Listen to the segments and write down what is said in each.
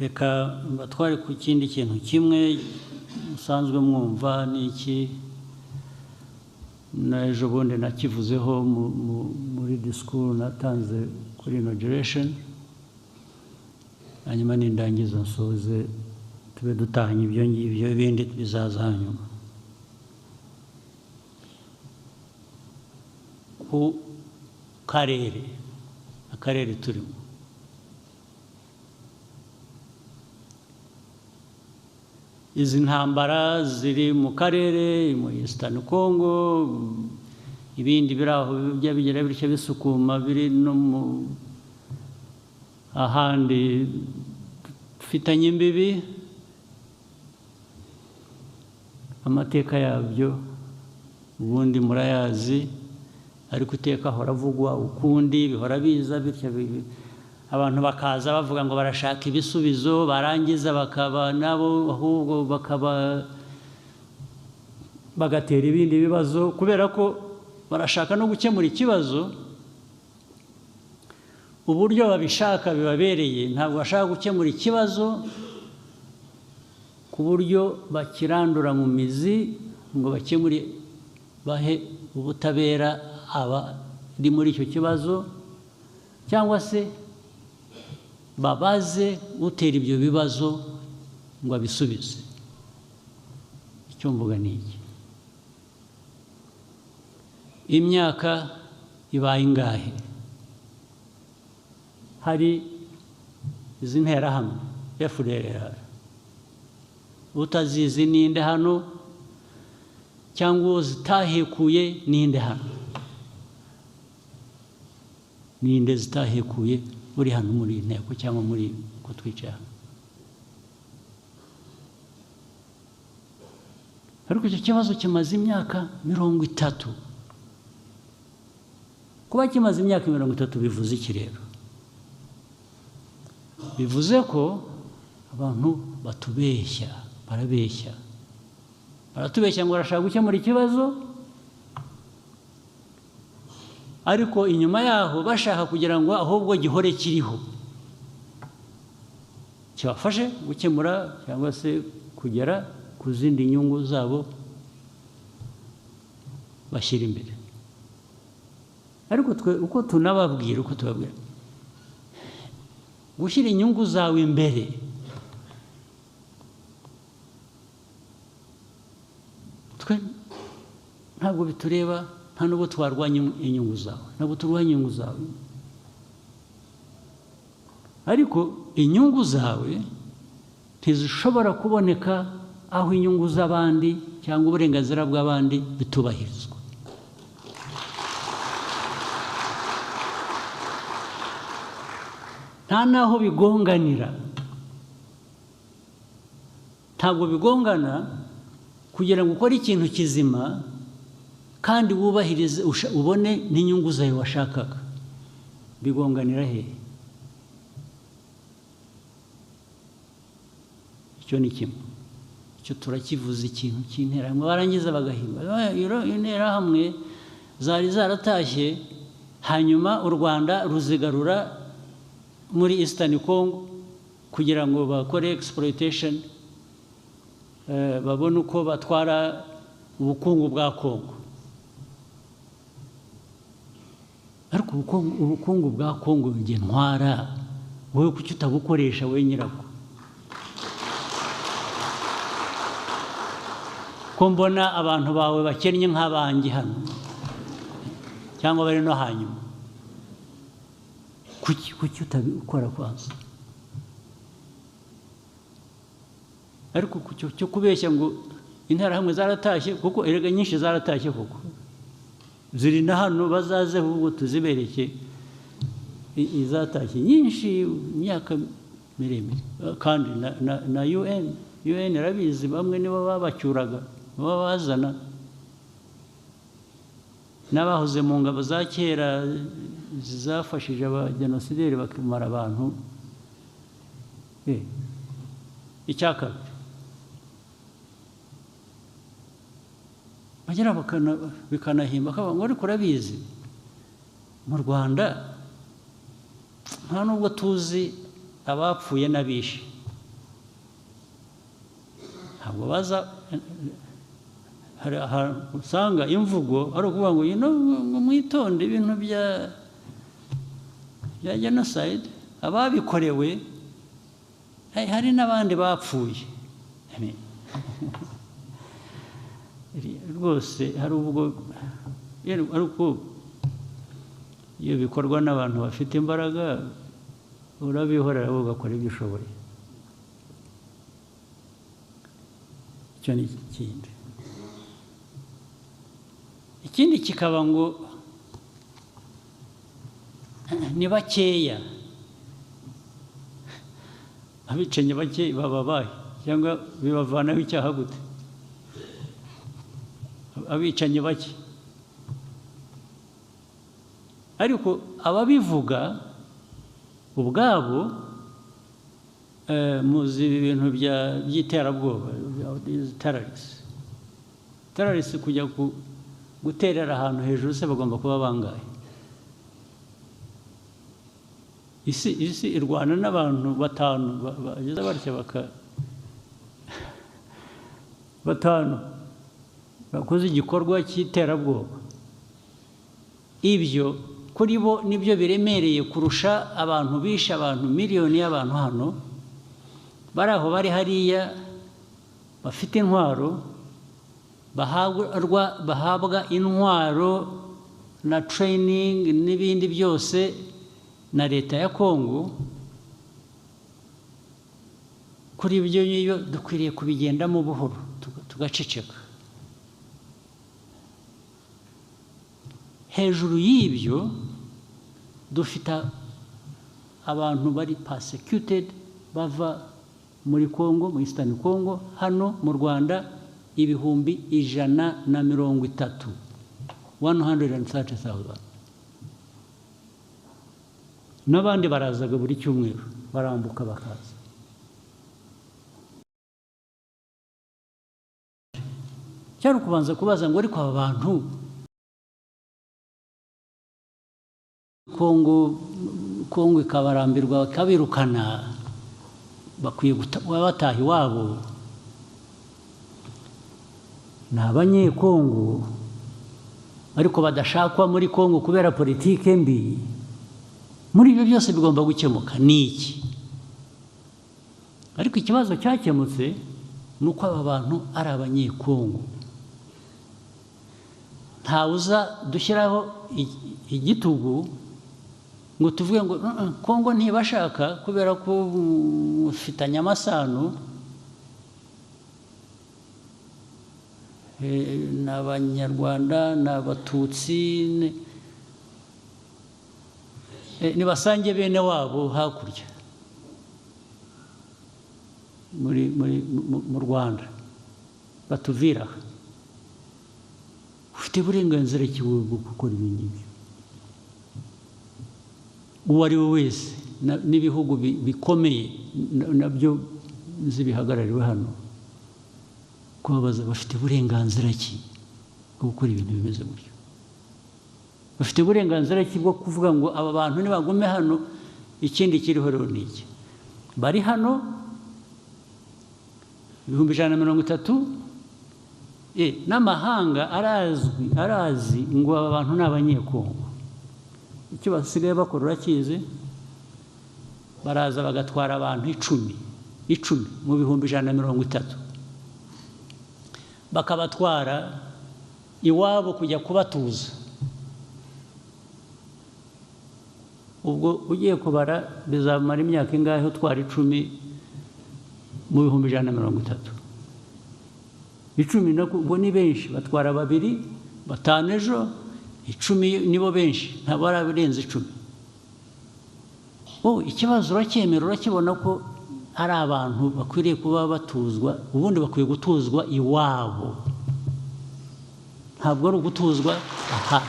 Reka mbatware ku kindi kintu kimwe musanzwe mwumva n'iki, n'ejo bundi nakivuzeho muri disikuru natanze kuri inauguration, hanyuma nindangiza nsoze tube dutahanye ibyo ngibyo, ibindi bizaza hanyuma. Ku karere, akarere turimo, izi ntambara ziri mu karere, mu Eastern Congo, ibindi biri aho bijya bigera bityo bisukuma biri no mu ahandi dufitanye imbibi, amateka yabyo ubundi murayazi, ariko iteka ahora avugwa ukundi, bihora biza bityo abantu bakaza bavuga ngo barashaka ibisubizo, barangiza bakaba nabo ahubwo bakaba bagatera ibindi bibazo, kubera ko barashaka no gukemura ikibazo uburyo babishaka bibabereye. Ntabwo bashaka gukemura ikibazo ku buryo bakirandura mu mizi ngo bakemure, bahe ubutabera abari muri icyo kibazo, cyangwa se babaze utera ibyo bibazo ngo abisubize. Icyo mvuga ni iki: imyaka ibaye ingahe hari izi nterahamwe FDLR? Utazizi ninde hano, cyangwa uwo zitahekuye ninde hano? Ninde zitahekuye uri hano muri iyi nteko cyangwa muri uko twicaye hano? Ariko icyo kibazo kimaze imyaka 30. Kuba kimaze imyaka 30 bivuze iki rero? Bivuze ko abantu batubeshya, barabeshya, baratubeshya ngo barashaka gukemura ikibazo, ariko inyuma yaho bashaka kugira ngo ahubwo gihore kiriho, kibafashe gukemura cyangwa se kugera ku zindi nyungu zabo bashyira imbere. Ariko twe uko tunababwira, uko tubabwira, gushyira inyungu zawe imbere twe ntabwo bitureba, nta nubwo twarwanya inyungu zawe, ntabwo turwanya inyungu zawe, ariko inyungu zawe ntizishobora kuboneka aho inyungu z'abandi cyangwa uburenganzira bw'abandi bitubahirizwa. Nta naho bigonganira, ntabwo bigongana kugira ngo ukore ikintu kizima kandi wubahirize, ubone n'inyungu zawe washakaga. Bigonganira hehe? Icyo ni kimwe. Icyo turakivuze, ikintu cy'interahamwe barangiza bagahimba interahamwe zari zaratashye, hanyuma u Rwanda ruzigarura muri Eastern Congo kugira ngo bakore exploitation, babone uko batwara ubukungu bwa Congo. Ariko ubukungu bwa Congo nge ntwara, wowe kuki utabukoresha wowe nyirabwo? Ko mbona abantu bawe bakennye nk'abanjye hano cyangwa bari no hanyuma, kuki utabikora kwanza? Ariko cyo kubeshya ngo interahamwe zaratashye, kuko erega nyinshi zaratashye, kuko ziri na hano, bazaze ahubwo tuzibereke izatashye nyinshi imyaka miremire. Kandi na UN irabizi, bamwe nibo babacyuraga, nibo bazana n'abahoze mu ngabo za kera zafashije abagenosideri bakamara abantu. Icya kabiri, bagera bikanahimba ngo ariko urabizi mu Rwanda nta nubwo tuzi abapfuye n'abishe. Ntabwo baza. Hari ahantu usanga imvugo ari ukuvuga ngo ngo mwitonde, ibintu bya genocide ababikorewe, hari n'abandi bapfuye. I mean, rwose hari ubwo ariko iyo bikorwa n'abantu bafite imbaraga, urabihorera, wowe ugakora ibyo ushoboye. Icyo ni ikindi. Ikindi kikaba ngo ni bakeya, abicanyi bake baba bahe, cyangwa bibavanaho icyaha gute abicanyi bake? Ariko ababivuga ubwabo, muzi ibi bintu by'iterabwoba, terrorist kujya guterera ahantu hejuru se bagomba kuba bangahe? Isi irwana n'abantu batanu bageze batya, baka batanu bakoze igikorwa cy'iterabwoba. Ibyo kuri bo nibyo biremereye kurusha abantu bishe abantu, miliyoni y'abantu hano bari aho, bari hariya, bafite intwaro, bahabwa intwaro na training n'ibindi byose na leta ya Kongo. Kuri ibyo ngibyo dukwiriye kubigendamo buhoro, tugaceceka. Hejuru y'ibyo, dufite abantu bari persecuted bava muri Congo, mu Eastern Congo, hano mu Rwanda 130,000, 130,000, n'abandi barazaga buri cyumweru, barambuka bakaza. Cyari ukubanza kubaza ngo: ariko aba bantu, Kongo ikabarambirwa bakabirukana, bakwiye kuba bataha iwabo, ni Abanyekongo ariko badashakwa muri Kongo kubera politike mbi. Muri ibyo byose bigomba gukemuka ni iki? Ariko ikibazo cyakemutse ni uko aba bantu ari Abanyekongo. Ntawuza dushyiraho igitugu ngo tuvuge ngo Kongo ntibashaka kubera ko mufitanye amasano, ni Abanyarwanda, ni Abatutsi, nibasange bene wabo hakurya muri mu Rwanda, batuvira aha. Ufite uburenganzira ki wowe bwo gukora ibi ngibyo? Uwo ari we wese, n'ibihugu bikomeye nabyo nzi bihagarariwe hano, kubabaza: bafite uburenganzira ki bwo gukora ibintu bimeze gutyo? Bafite uburenganzira ki bwo kuvuga ngo aba bantu nibagume hano? Ikindi kiriho rero ni iki: bari hano 130,000, n'amahanga arazwi, arazi ngo aba bantu ni Abanyekongo. Icyo basigaye bakora urakizi? Baraza bagatwara abantu 10, 10 mu 130,000, bakabatwara iwabo kujya kubatuza. Ubwo ugiye kubara, bizamara imyaka ingahe utwara 10 mu 130,000? 10 ubwo ni benshi. Batwara babiri, batanu ejo, 10 nibo benshi, ntabwo bararenze 10. Oh, ikibazo uracyemera, urakibona ko ari abantu bakwiriye kuba batuzwa. Ubundi bakwiye gutuzwa iwabo, ntabwo ari ugutuzwa aha.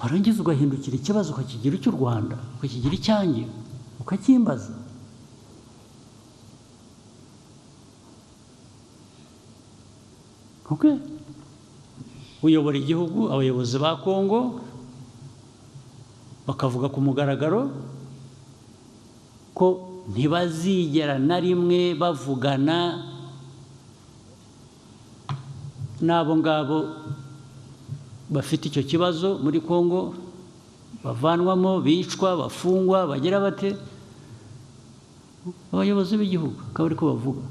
Warangiza ugahindukira ikibazo ukakigira icy'u Rwanda, ukakigira icyanjye, ukakimbaza. Okay. Uyobora igihugu, abayobozi ba Kongo bakavuga ku mugaragaro. Ko ntibazigera na rimwe bavugana n'abo ngabo bafite icyo kibazo muri Kongo, bavanwamo, bicwa, bafungwa, bagira bate. Abayobozi b'igihugu akaba ariko bavuga,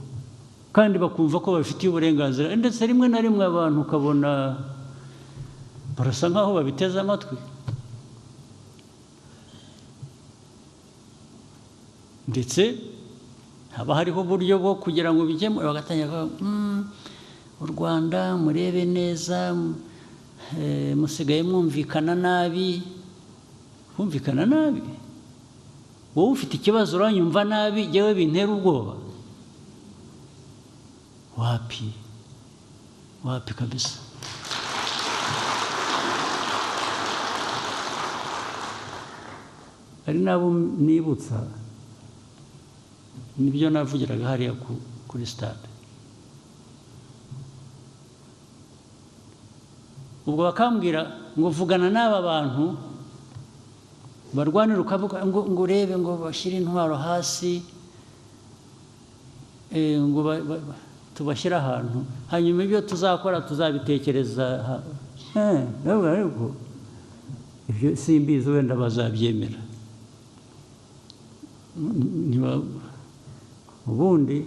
kandi bakumva ko babifitiye uburenganzira, ndetse rimwe na rimwe abantu ukabona barasa nk'aho babiteze amatwi. Ndetse haba hariho uburyo bwo kugira ngo bikemure, bagatangira kuvuga, u Rwanda murebe neza, musigaye mwumvikana nabi. Kumvikana nabi? Wowe ufite ikibazo uranyumva nabi, jyewe bintera ubwoba. Wapi, wapi kabisa. Hari n'abo nibutsa nibyo navugiraga hariya kuri stade. Ubwo bakambwira ngo vugana n'aba bantu barwanira, ukavuga ngo urebe ngo bashyire intwaro hasi, ngo tubashyire ahantu, hanyuma ibyo tuzakora tuzabitekereza. Ariko ibyo simbizi, wenda bazabyemera. Ubundi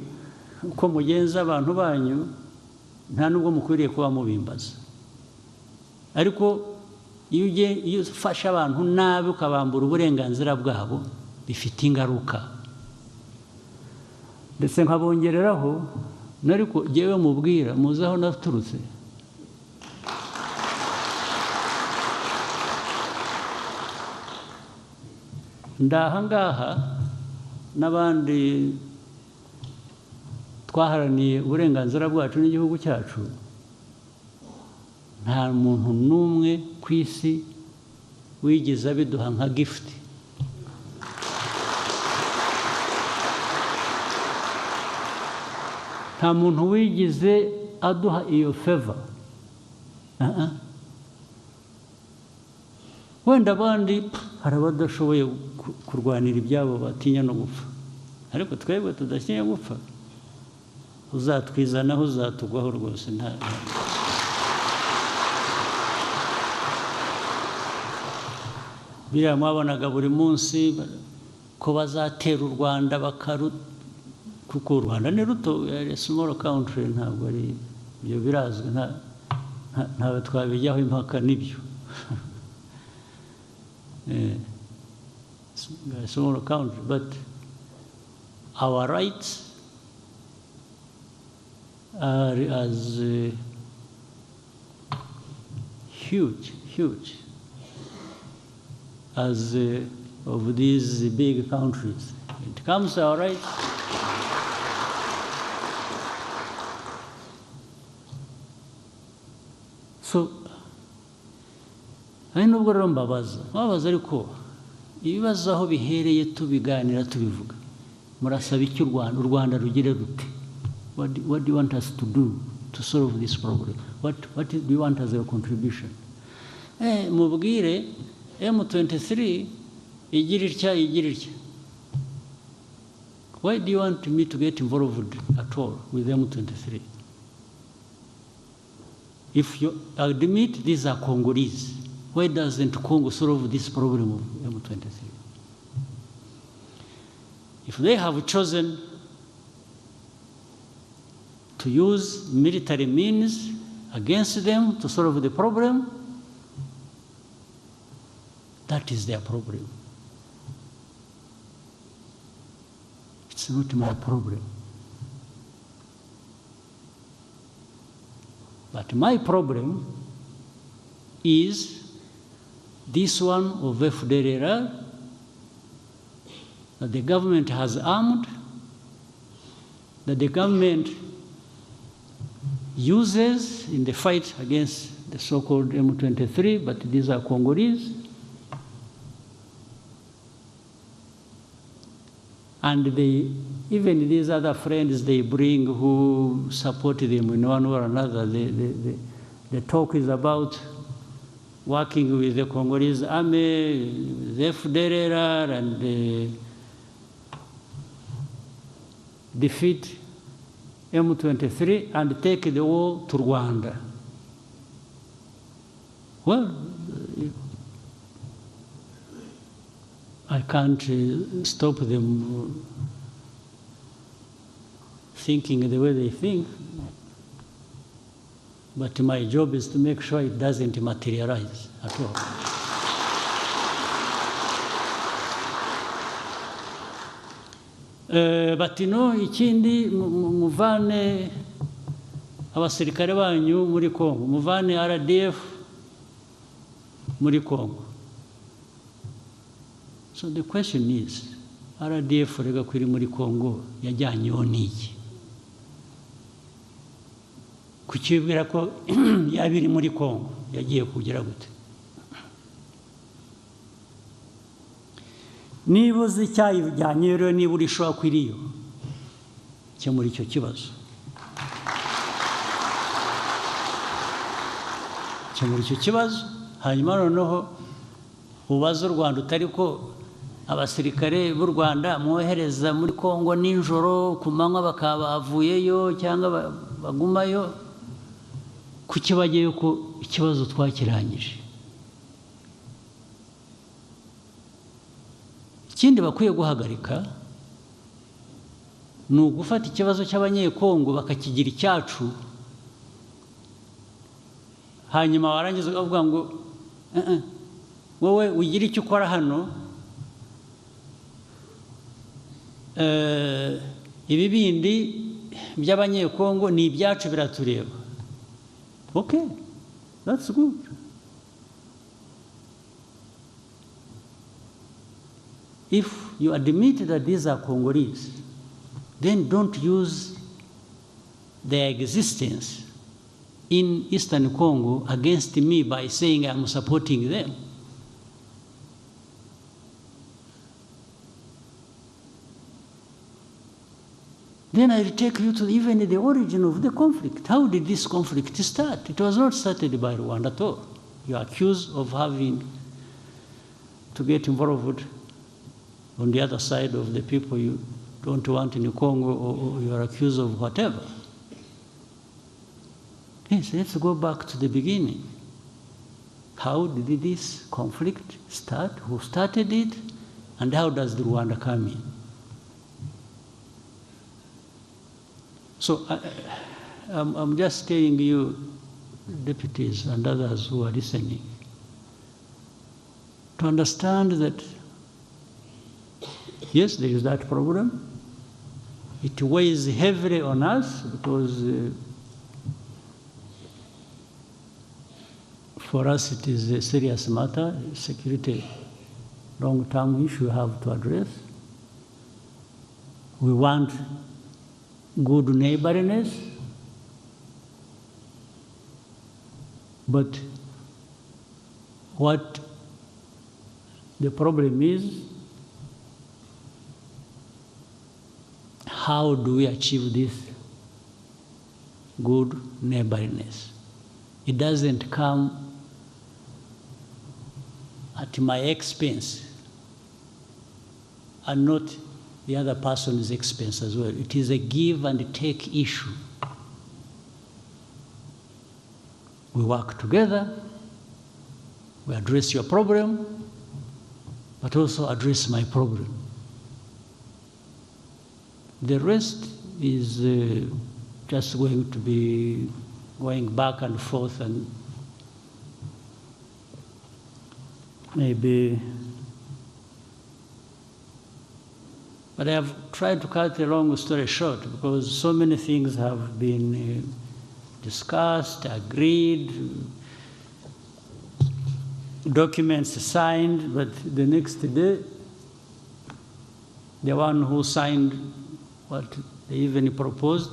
uko mugenza abantu banyu nta nubwo mukwiriye kuba mubimbaza, ariko iyo ufashe abantu nabi ukabambura uburenganzira bwabo bifite ingaruka. Ndetse nkabongereraho, ariko jyewe mubwira muzi aho naturutse. Ndaha ngaha n'abandi twaharaniye uburenganzira bwacu n'igihugu cyacu, nta muntu n'umwe ku isi wigeze abiduha nka gift. Nta muntu wigeze aduha iyo favor. Wenda abandi hari abadashoboye kurwanira ibyabo batinya no gupfa, ariko twebwe tudatinya gupfa, uzatwizanaho uzatugwaho rwose. Nta biriya mwabonaga buri munsi ko bazatera u Rwanda bakaru, kuko u Rwanda ni ruto, small country, ntabwo ari ibyo birazwi, ntabwo twabijyaho impaka nibyo. Small country, but our rights are as huge, huge as of these big countries. It comes to our rights. So, hari nubwo rero mbabaza ariko ibibazo aho bihereye tubiganira tubivuga, murasaba iki u Rwanda? U Rwanda rugire rute? What do you want us to do to solve this problem? What do you want as a contribution? Mubwire M23 igira itya, igira itya. Why do you want me to get involved at all with M23? If you admit these are Congolese, why doesn't Congo solve this problem of M23? If they have chosen to use military means against them to solve the problem, that is their problem. It's not my problem. But my problem is this one of FDLR that the government has armed, that the government uses in the fight against the so-called M23, but these are Congolese. And they, even these other friends they bring who support them in one or another, the talk is about working with the Congolese army, the FDLR, and defeat M23 and take the war to Rwanda. Well, I can't stop them thinking the way they think, but my job is to make sure it doesn't materialize at all. But you know, ikindi muvane abasirikare banyu muri Congo, muvane RDF muri Congo. So the question is, RDF rega kwiri muri Congo yajyanyeho n'iki? Kukibwira ko yabiri muri Congo yagiye kugira gute? Niba uzi icyayijyanye rero, niba urishobora kwiriyo, kemura icyo kibazo. Kemura icyo kibazo, hanyuma noneho ubaze u Rwanda utari ko abasirikare b'u Rwanda mwohereza muri Kongo nijoro ku manywa bakaba bavuyeyo cyangwa bagumayo, kuki bagiye ko ikibazo twakirangije? Ikindi bakwiye guhagarika ni ugufata ikibazo cy'abanyekongo bakakigira icyacu, hanyuma warangiza ukavuga ngo wowe ugira icyo ukora hano, ibi bindi by'abanyekongo ni ibyacu biratureba. Okay, that's good. If you admit that these are Congolese, then don't use their existence in Eastern Congo against me by saying I'm supporting them. Then I'll take you to even the origin of the conflict. How did this conflict start? It was not started by Rwanda at all. You are accused of having to get involved on the other side of the people you don't want in Congo, or you are accused of whatever. Yes, let's go back to the beginning. How did this conflict start? Who started it? And how does the Rwanda come in? So I'm just telling you, deputies and others who are listening, to understand that, yes, there is that problem. It weighs heavily on us because for us it is a serious matter, security, long-term issue we have to address. We want good neighborliness, but what the problem is, how do we achieve this good neighborliness? It doesn't come at my expense and not the other person's expense as well. It is a give and take issue. We work together, we address your problem, but also address my problem. The rest is just going to be going back and forth and maybe. But I have tried to cut the long story short because so many things have been discussed, agreed, documents signed, but the next day, the one who signed what they even proposed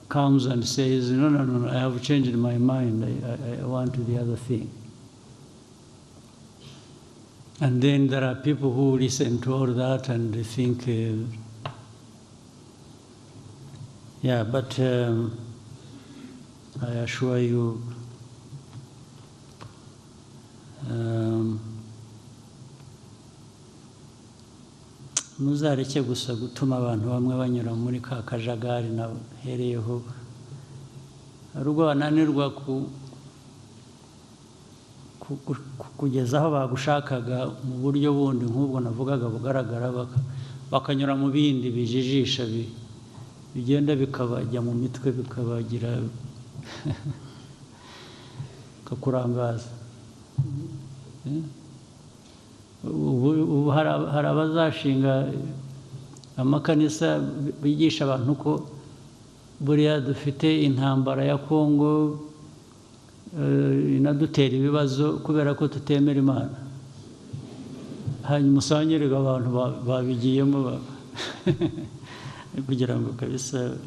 comes and says, no, no, no, no, I have changed my mind, I want the other thing. And then there are people who listen to all that and they think, yeah, but I assure you, Muzareke gusa gutuma abantu bamwe banyura muri ka kajagari nahereyeho. Hari ubwo bananirwa kugeza aho bagushakaga mu buryo bundi nk'ubwo navugaga bugaragara, bakanyura mu bindi bijijisha, bigenda bikabajya mu mitwe, bikabagira bikakurangaza. Ubu hari abazashinga amakanisa bigisha abantu ko buriya dufite intambara ya Kongo, inadutera ibibazo kubera ko tutemera Imana. Hanyuma usangirega abantu babigiyemo kugira ngo kabisa,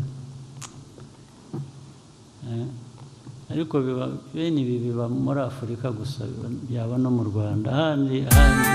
ariko biba bene ibi biba muri Afurika gusa, byaba no mu Rwanda ahandi ahandi.